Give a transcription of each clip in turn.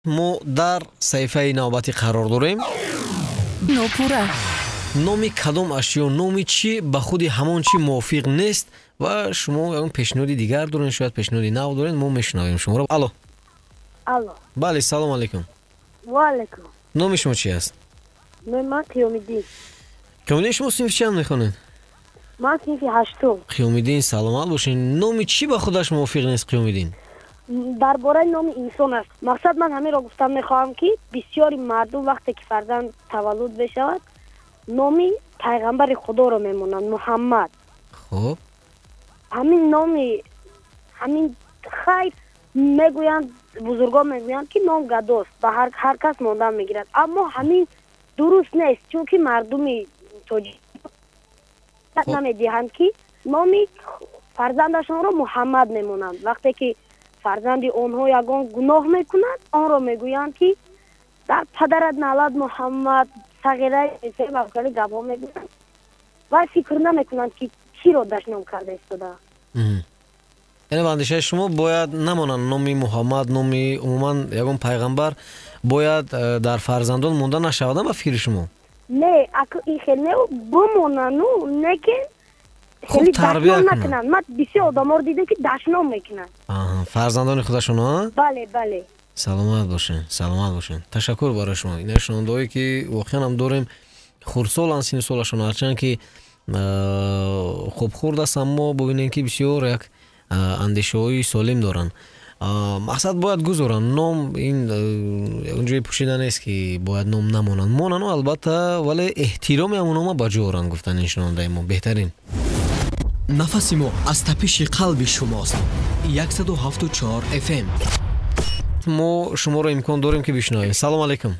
Мо дар саҳифаи навбатӣ қарор дорем. Нопурра. Номи кадом ашё, номи чӣ ба худи ҳамон чӣ мувофиқ нест ва шумо ягон пешниҳоди дигар доред, шояд пешниҳоди нав доред, мо мешунавем шуморо. Алло. Алло. Бале, салом алейкум. Ва алейкум. Номи шумо чи аст? Номи ман Қиёмиддин. Қиёмиддин, шумо синфи чанд мехонед? Ман синфи ҳаштум. Қиёмиддин, саломат бошед. Номи чӣ ба худаш мувофиқ нест, Қиёмиддин? Дар бораи номи инсон аст. Мақсад, ман ҳаминро гуфтан мехоҳам, ки бисёри мардум, вақте ки фарзанд таваллуд мешавад, номи пайғамбари худоро мемонанд, Муҳаммад. Хуб. Ҳамин номи ҳамин, хайр, мегӯянд, бузургон мегӯянд, ки ном гадост, ба ҳар кас мондан мегирад, аммо ҳамин дуруст нест, чунки мардуми тоҷик намедиҳанд, ки номи фарзандашонро Муҳаммад мемонанд. Вақте ки фарзанди онҳо ягон гуноҳ мекунад, онро мегӯянд, ки дар падарат налат Муҳаммад, сағираи гапҳо мегӯянд ва фикр намекунанд, ки киро дашном карда истода. Яъне ба андешаи шумо, бояд намонанд номи Муҳаммад, номи умуман ягон пайғамбар бояд дар фарзандон монда нашавада, ба фикри шумо? Не, аку ин хел не, бимонану, лекин хуб тарбия накунанд. Ман бисёр одаморо дидам, ки дашном мекунанд. Фарзандони худашон. Бале. Саломат бошед, саломат бошед, ташаккур барои шумо. Ина шунавандаое, ки воқеан ҳам дорем, хурдсоланд, синну солашон ҳарчанд ки хуб хурд аст, аммо бубинем, ки бисёр як андешаҳои солим доранд. Мақсад, бояд гузоранд ном, ин ягон ҷои пӯшида нест, ки бояд ном намонанд. Монану, албатта, вале эҳтироми ҳамон нома ба ҷо оранд, гуфтанд ин шунавандаи мо. Беҳтарин. Нафаси мо аз тапиши қалби шумост. 174 FM. Мо шуморо имкон дорем, ки бишунавем. Салом алейкум.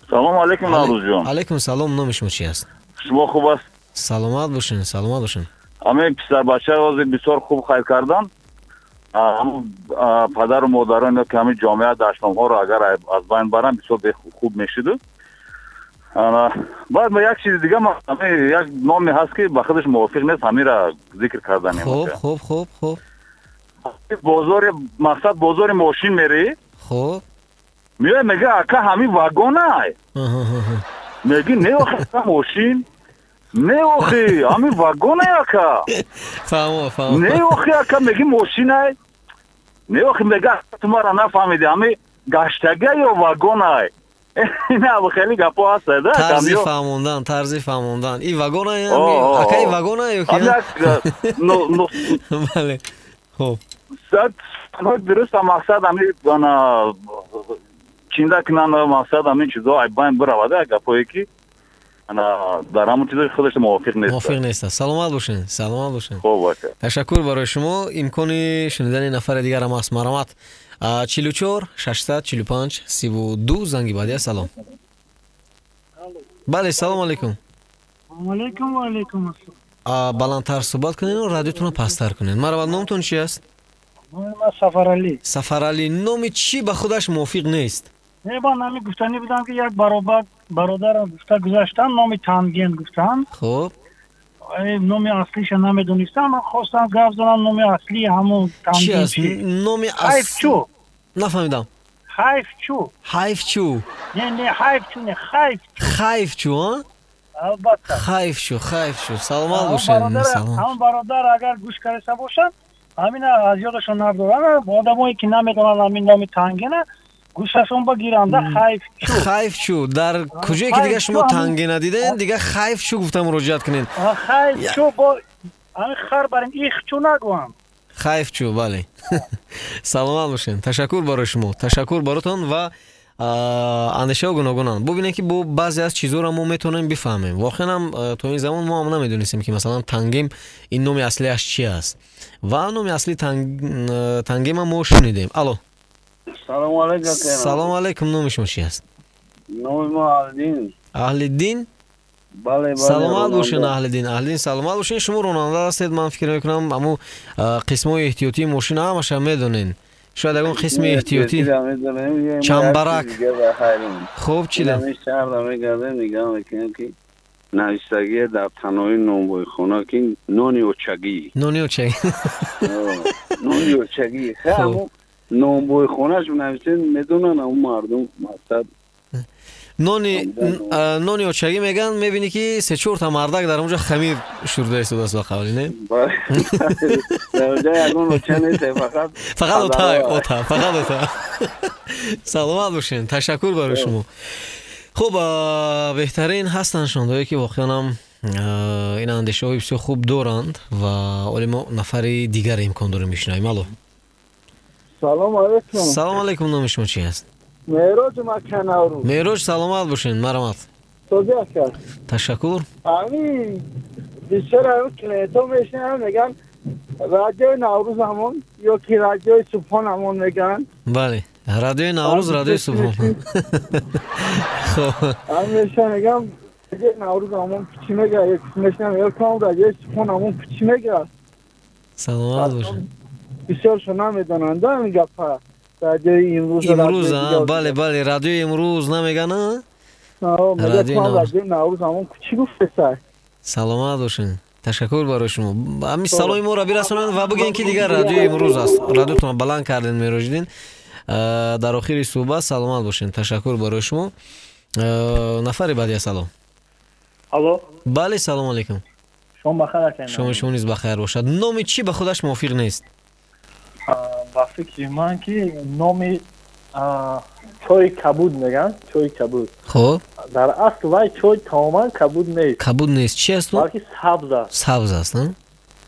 Салом алейкум, Наврӯзҷон. Алейкум салом. Номи шумо чи аст? Шумо хуб аст? Саломат бошед, саломат бошед. Ҳамин писарбача ҳозир бисёр хуб қайд кардан. Ҳамун падару модарон ё ки ҳамин ҷомеа дашномҳоро агар аз байн баранд, бисёр хуб мешуду. Баъд як чизи дига, як номе ҳаст, ки ба худаш мувофиқ нест, ҳаминра зикр карданем. хуб хуб хуб хуб Бозори, мақсад, бозори мошин мерӣ, меоя, мега: «Ака, ҳамин вагонай?» Меги: «Не охи, мошин не, охи, ҳамин вагонай, ака». Фаҳмо, фаҳмо. «Не охи, ака», меги, «мошинай». «Не охи», мега, «ту мара нафаҳмиди, ҳамин гаштага ё вагонай?» Ина хеле гапо ҳаст. Да, тарзи фаҳмондан, тарзи фаҳмондан: и вагонай, ака, и вагонай ё ки? Бале, хуб. Дуруст, мақсад, ҳамин чинда кунанд, мақсад, ҳамин чизо ай байн биравада, гапое ки дар ҳамон чизо худаш мувофиқ нест. Мувофиқ нест. Саломат бошед, саломат бошед. Хуб, ака. Ташаккур барои шумо. Имкони шунидани нафари дигарам аст, марҳамат. 44 645 32, занги баъдия. Салом, бале, салом алейкум. Алейкум, ва алейкум ассалом. Баландтар суҳбат кунед, радиотонро пасттар кунед, марҳамат. Номтон чи аст? Номи ман Сафаралӣ. Сафаралӣ, номи чӣ ба худаш мувофиқ нест? Не, ман ҳамин гуфтанӣ будам, ки як баробар бародарам гуфта гузаштан, номи Танген гуфтан. Номи аслиша намедонистам, ман хостам гап занам, номи аслии ҳамон. Чи аст номи? Хайфчу. Нафаҳмидам. Хайфчу. Хайфчу? Не, не хайфчу, не хайф. Хайфчу, а? Албатта. Хайфчу, хайфчу. Саломат бошед. Ҳамон бародар агар гӯш карда бошанд, ҳамина аз ёдашон набдоранд. Одамое ки намедонанд ҳамин номи Тангена, гӯшашон багиранда: хайфчу. Хайфчу. Дар куҷое ки дига шумо Тангена дидем, дига хайфчу гуфта муроҷиат кунед. Хайфчу, бо ҳамин хар барин ихчу нагӯям. Хайфчу, бале. Саломат бошед, ташаккур барои шумо, ташаккур баротон. Ва андешаҳо гуногунанд. Бубинед, ки бо баъзе аз чизҳоро мо метавонем бифаҳмем. Воқеан ҳам то ин замон мо ҳам намедонистем, ки масалан Тангем ин номи аслиаш чи аст, ва номи асли Тангема мо шунидем. Алло. Салому алейкум. Салому алейкум. Номи шумо чи аст? Номи мо Аҳлиддин. Аҳлиддин? Бале. Саломат бошед, Аҳлиддин. Аҳлиддин, саломат бошед. Шумо ронанда ҳастед, ман фикр мекунам, ҳамун қисмҳои эҳтиётии мошина ҳамаша медонед. Шояд ягон қисми эҳтиётӣ, чамбарак. Хуб, чӣ? Шаҳрда мегардем, нигаҳ мекунем, ки навиштагие дар танои нонвойхона, ки нони очагӣ. Нони очагӣ. Нони очагӣ. Нонбойхонаш нависен, медонанд он мардум мақсад. Нони очагӣ меган, мебинӣ ки се-чорта мардак дар онҷо хамир шурда истодааст ба қавли, не? Дар онҷо ягон оча нест, фақат фақат ота, ота, фақат ота. Саломат бошед, ташаккур барои шумо. Хуб, беҳтарин ҳастанд шунавандаҳое ки воқеан ҳам ин андешаҳои бисёр хуб доранд ва оле мо нафари дигар имкон дорем мешунавем. Алло. Салом алейкум. Салом алейкум, номи шумо чи аст? Меҳроҷ Маканаврӯз. Меҳроҷ, саломат бошед, марҳамат. Сози ака. Ташаккур. Ами бисёр ами клиентҳо мешинанд, меган радиои Наврӯз ҳамон ё ки радиои Субҳон ҳамон меган. Бале, радиои Наврӯз, радиои Субҳон. Хоб. Ами мешинанд, меган радиои Наврӯз ҳамон чӣ мега, ё ки мешинанд, меган кам радиои Субҳон ҳамон чӣ мега. Саломат бошед. Бисёршо намедонанд ин гапа. Радиои имрӯз, имрӯз, бале, бале, радиои имрӯз намеган, радиои Наврӯз ҳамон чӣ гуфтесай. Саломат бошед, ташаккур барои шумо. Ҳамин саломи моро бирасонанд ва бигӯен ки дигар радиои имрӯз аст. Радиотонро баланд кардем, Меҳроҷиддин. Дар охири суҳбат саломат бошед, ташаккур барои шумо. Нафари баъди, салом. Алло. Бале, салом алейкум. Шом бахайр акай. Шоми шумо низ бахайр бошад. Номи чӣ ба худаш мувофиқ нест? Ба фикри ман ки номи чойи кабуд меган, чойи кабуд. Хоб. Дар асл вай чой тамоман кабуд нест. Кабуд нест. Чи аст? Балки сабз аст. Сабз аст, а?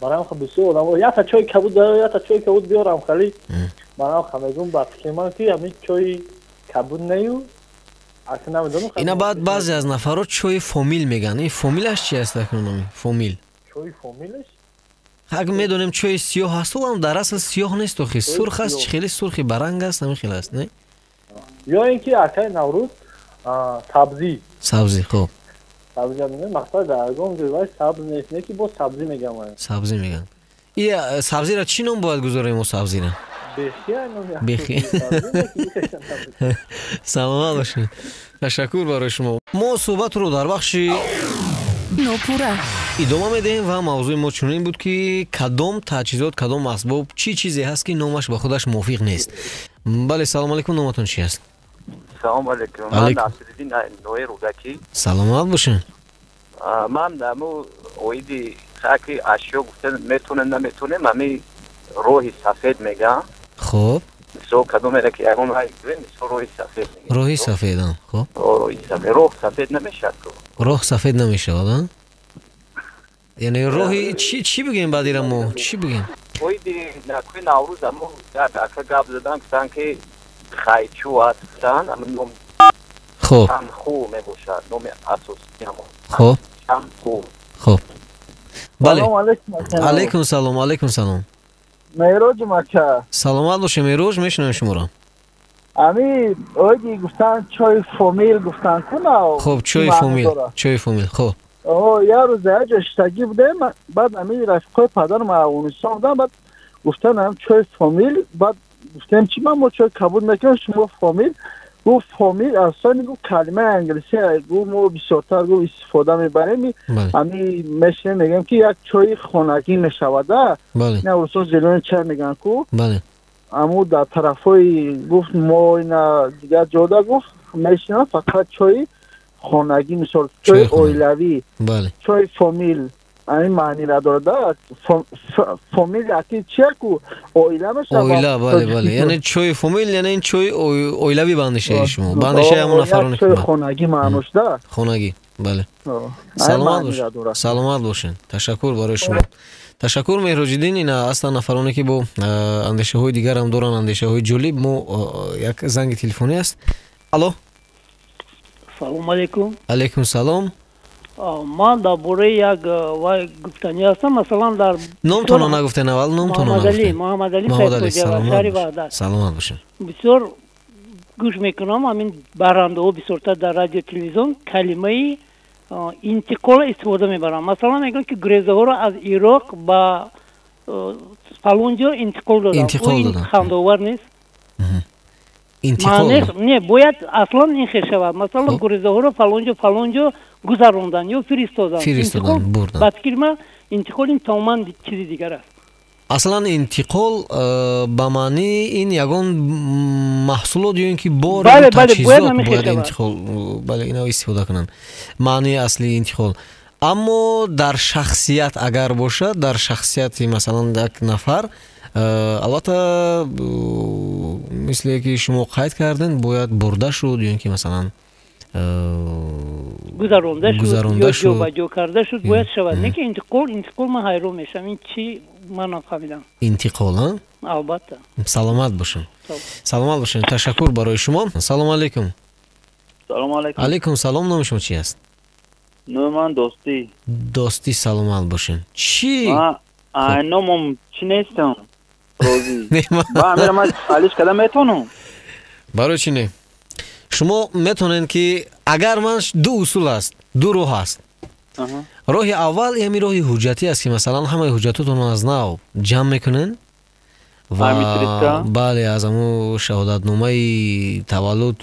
Барам хо бисёр одамо ята чойи кабуд, ята чойи кабуд биёрам хали. Барам ха мегум ба фикри ман ки ҳамин чойи кабуд нею. Ина баъд баъзе аз нафарҳо чойи фомил меган. Ин фомилаш чи аст акнун номи? Фомил. Чойи фомилаш? Аг медонем чойи сиёҳ аст, ам дар асл сиёҳ нест, охи сурх аст, хеле сурхи баранг аст, ҳамин хел аст, не? Ё ин ки акай Наврӯз сабзӣ. Сабзӣ, хуб. Сабзӣ мегӯянд, мақсад дар ягон ҷой вай сабз нест, не ки боз сабзӣ мегӯянд. Сабзӣ мегӯянд. И сабзиро чӣ ном бояд гузорем мо сабзиро? Бехи. Бехи. Саломат бошед. Ташаккур барои шумо. Мо суҳбатро дар бахши нопура идома медиҳем ва мавзӯи мо чунин буд ки кадом таҷҳизот, кадом асбоб, чӣ чизе ҳаст ки номаш ба худаш мувофиқ нест. Бале, салом алейкум, номатон чи аст? Салом алейкум, ман Насириддин нои Рӯдакӣ. Саломат бошед. Ман даму оиди хаки ашё гуфта метонем, наметонем, ҳами роҳи сафед мегӯям. Хоб. Мисол кадомере ки ягон рай гӯем, мисол роҳи сафед мегӯям. Роҳи сафед, хоб. Роҳи сафед, роҳ сафед намешавад. Роҳ сафед намешавад, а? Яъне роҳи чӣ бигӯем баъдира мо? Чӣ бигӯем? Оиди накӯи Наврӯз амо ака гап задан, гуфтанд ки хайчу аст, гуфтанд, ама ном хоб чанху мебошад, номи асосӣ ҳамон. Хоб. Чанху. Хоб. Бале. Алейкум салом, алейкум салом. Меҳроҷ ака. Саломат бошед, Меҳроҷ, мешунавем шуморо. Ами оиди гуфтан чойи фомил гуфтан куна. Хоб, чойи фомил, чойи фомил, хоб. Як рӯз як ҷо шиштагӣ будем, баъд ами рафиқҳои падарам Афғонистон буданд, баъд гуфтан ам чойи фомил, баъд гуфтем чи ман мо чой кабуд мекунем, шумо фомил. Гуфт фомил аслан гуфт калимаи англисӣ, гуфт мо бисёртар гуфт истифода мебарем, ами мешинем мегӯем ки як чойи хонагӣ мешавад, ина русо зелёный чай мегӯянд ку. Аммо дар тарафҳои гуфт мо ина дигар ҷода гуфт мешинам фақат чойи хонагӣ, мисол чойи оилавӣ, чойи фомил ҳамин маънира дорад. Фомил аки чия ку оила мешавад. Оила, бале, бале. Яъне чойи фомил, яъне ин чойи оилавӣ ба андешаи шумо, ба андешаи ҳамон нафароне чойи хонагӣ маънош да. Хонагӣ, бале. Саломат бошед, саломат бошед. Ташаккур барои шумо. Ташаккур, Меҳроҷиддин. Ина ҳастанд нафароне ки бо андешаҳои дигарам доранд, андешаҳои ҷолиб. Мо як занги телефонӣ аст. Алло. Салом алейкум. Алейкум салом. Ман дар бораи як вай гуфтанӣ ҳастам, масалан дар номтонро нагуфтен аввал, номтонро нагуфтен. Муҳаммадалӣ Сайфуҷа, шаҳри Ваҳдат. Саломат бошед. Бисёр гӯш мекунам ҳамин барандаҳо бисёртар дар радио телевизион калимаи интиқолро истифода мебаранд. Масалан мегӯянд ки гурезаҳоро аз Ироқ ба фалон ҷо интиқол доданд. Ин хандаовар нест. Интиқол не, бояд аслан ин хел шавад. Масалан гурезаҳоро фалон ҷо, фалон ҷо гузаронданд ё фиристоданд. Фиристоданд, бурданд. Ба фикри ман интиқол ин тамоман чизи дигар аст. Аслан интиқол ба маънии ин ягон маҳсулот ё ин ки бор таҷҳизот бояд интиқол, бале, ино истифода кунанд, маънии аслии интиқол. Аммо дар шахсият агар бошад, дар шахсияти масалан як нафар, албатта мисле ки шумо қайд кардем, бояд бурда шуд ё ин ки масалан гузаронда шуд ё ҷобаҷо карда шуд, бояд шавад. Не ки интиқол, ман ҳайрон мешавам, ин чӣ, ман нафаҳмидам. Интиқол, а? Албатта. Саломат бошем, саломат бошем. Ташаккур барои шумо. Салому алейкум. Салому алейкум. Алейкум салом. Номи шумо чи аст? Номи ман Достӣ. Достӣ, саломат бошем. Чӣ? Номам чӣ нестам? Розӣ. Ба ман алиш карда метавонам? Барои чӣ не? Шумо метавонед ки агар ман ду усул аст, ду роҳ аст. Роҳи аввал ҳамин роҳи ҳуҷҷатӣ аст ки масалан ҳамаи ҳуҷҷатотонро аз нав ҷамъ мекунед ва бале, аз ҳамун шаҳодатномаи таваллуд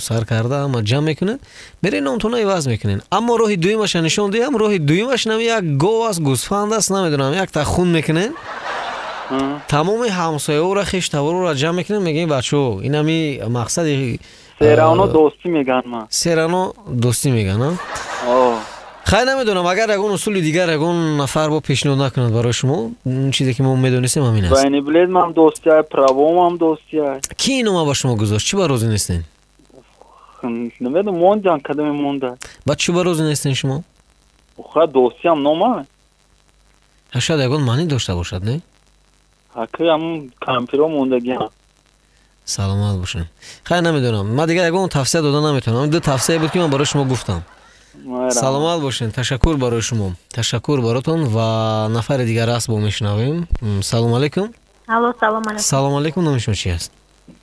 сар карда ҳама ҷамъ мекунед, меред номтонро иваз мекунед. Аммо роҳи дуюмаша нишон диҳам, роҳи дуюмаш нами як гов аст, гӯсфанд аст, намедонам, як та хун мекунед, тамоми ҳамсояҳоро, хештаворро ҷамъ мекунед, мегӯем бачаҳо, ин ҳами мақсади серано дӯстӣ мегӯянд, ман серано дӯстӣ мегӯянд. Хай, намедонам, агар ягон усули дигар ягон нафар бо пешниҳод накунад барои шумо, он чизе ки мо медонистем ҳамин аст. Байниблед мам дӯстия, правомам дӯстия. Ки ин нома ба шумо гузошт? Чӣ ба розӣ нестен? Намедонам, мондан, кадоме монда. Баъд чӣ ба розӣ нестен шумо? Ха, дӯстиям нома. Шояд ягон маънӣ дошта бошад, не? Ҳаки ҳамун кампиро мондагиам. Саломат бошем. Хай, намедонам, ман дигар ягон тавсия дода наметавонам. Ду тавсияе буд ки ман барои шумо гуфтам. Саломат бошед, ташаккур барои шумо, ташаккур баротон. Ва нафари дигар аст, бо мешунавем. Салому алейкум. Алло, салом алейкум. Салому алейкум. Номи шумо чи аст?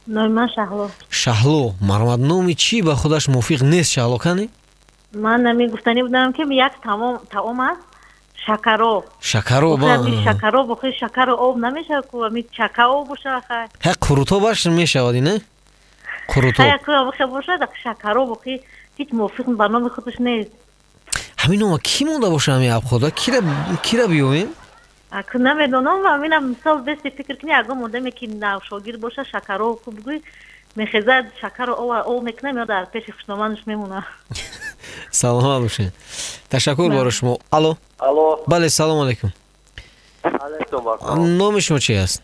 Номи ман Шаҳло. Шаҳло, марҳамат, номи чӣ ба худаш мувофиқ нест Шаҳло, кани? Ман нами гуфтанӣ будам ки як таом аст, шакароб. Шакароб, шакароб, охи шакару об намешавад ку, ами чакаоб бошад хай. Ҳа, қурутобаш мешавад, не? Қурутоб. Хай, ку бошад, шакароб охи ҳеҷ мувофиқ ба номи худаш нест. Ҳамин нома кӣ монда боша ҳамин абхода? Кира биёвем? Аку намедонам, ҳаминам мисол бести фикр кунӣ, ягон одаме ки навшогирд боша, шакароб ку бигӯй, мехезад, шакару об мекунад, меояд дар пеши хушноманаш мемонад. Саломат бошед. Ташаккур барои шумо. Алло. Алло. Бале, салому алейкум. Алейкум ассалом. Номи шумо чи аст?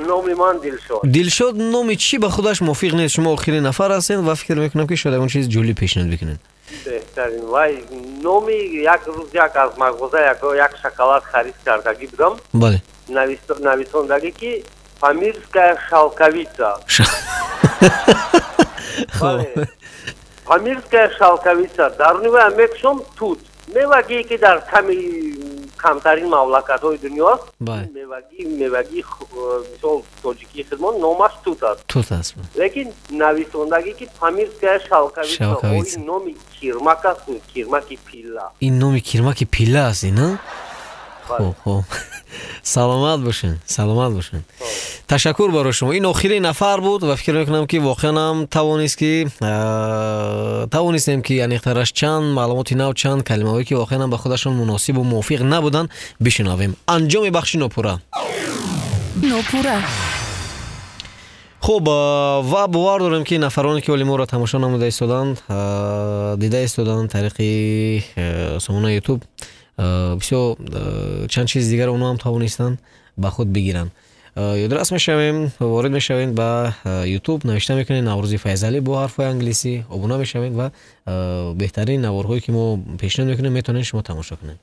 Номи ман Дилшод. Дилшод, номи чӣ ба худаш мувофиқ нест? Шумо охирин нафар ҳастед ва фикр мекунам ки шояд ягон чиз ҷолиб пешниҳод бикунед. Беҳтарин. Вай, номи як рӯз як аз мағоза як шоколад харид кардагӣ будам. Бале. Нависондагӣ ки Памирская шалковица. Бале. Памирская шалковица. Даруни вай мекушом тут. Мевагие ки дар камтарин мамлакатҳои дунё аст, мевагии мисол тоҷикии хидмон номаш тут аст. Тут аст. Лекин нависондагӣ ки Памирская шалковица, ин номи кирмак аст, кирмаки пилла. Ин номи кирмаки пилла аст, ин? Хуб, хуб. Саломат бошед, саломат бошед. Ташаккур барои шумо. Ин охирин нафар буд ва фикр мекунам ки воқеан ҳам тавонист ки тавонистем ки аниқтараш чанд маълумоти нав, чанд калимаҳое ки воқеан ҳам ба худашон муносибу мувофиқ набуданд бишунавем. Анҷоми бахши нопурра. Нопурра. Хуб, ва бовар дорем ки нафароне ки оли моро тамошо намуда истоданд, дида истоданд тариқи сомонаи YouTube, бисёр чанд чизи дигар онҳо ҳам тавонистанд ба худ бигиранд. Ёдрас мешавем, ворид мешавем ба YouTube, навишта мекунед Наврӯзи Файзалӣ бо ҳарфҳои англисӣ, обуна мешавед ва беҳтарин наворҳое ки мо пешниҳод мекунем метавонед шумо тамошо кунед.